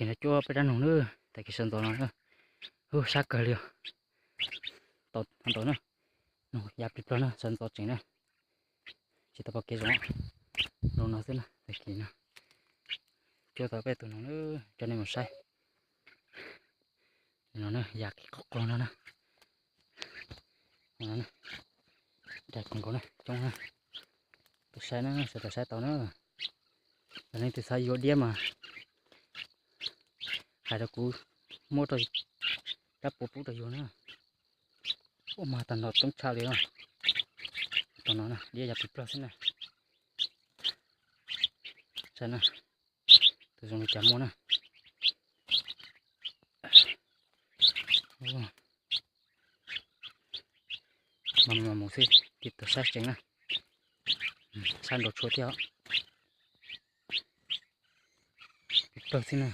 Nws cuab peb rab noog na, tag kis sawv ntxov no na. Ub, sab kawg li os. Tau ntau na, noog ya plig plog na, sawv ntxov tseem na. Tsis tau pom kev zoo, zoo no xwb na, tag kis no. Cuab tau peb tus noog na, coj nej mus saib. No na, ya kiag qhov qog no na. Dag kawg nkaus na, coob na. Tuaj saib na, sawv daws saib tau na. Yog leej twg xav yuav diab mas hais rau kuv, muab rab puav pub rau yus na. Ua mas tag nrho coob tshaj li os. Tau no na, diab ya plig plog xwb na. Saib na, tus zoo li cas muaj na. Mas mus xwb, tig tau saib tsees na. Saib nrau tshuaj thiab os. Plig plog xwb na.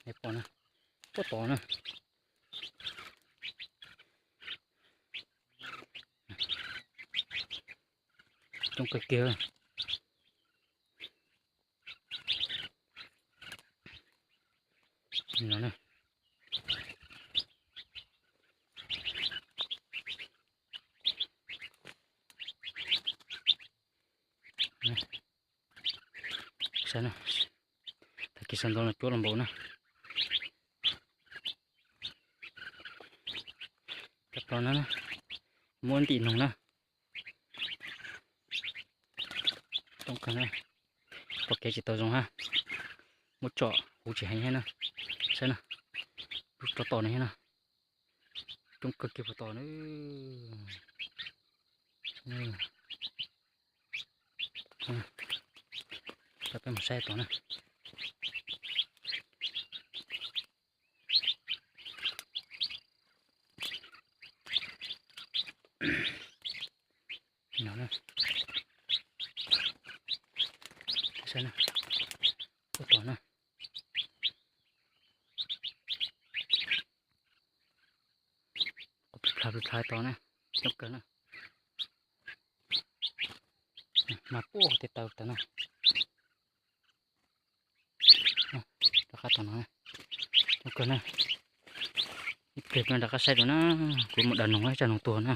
Nej pom na, puag tod na. Coob kawg kiag. No na. Saib na, tag kis sawv ntxov no cuab los npaum na. Cov plo no na, muab ntim noog na. Coob kawg na, pom kev tsis tau zoo hab. Muab tsom huv tsis heev thiab na. Saib na, lub rov tom no thiab na. Coob kawg kiag puag tom na. Coj peb mus saib tom na. No na. Saib na. Puag tom na. Qhov plis plhav plis plhav tom na. Coob kawg na. Mas puag tej taw tas na. Rov qab tom no. Coob kawg na. Ib pliag rov qab saib dua na. Kuv mus daws noog ib tsam noog tuag na.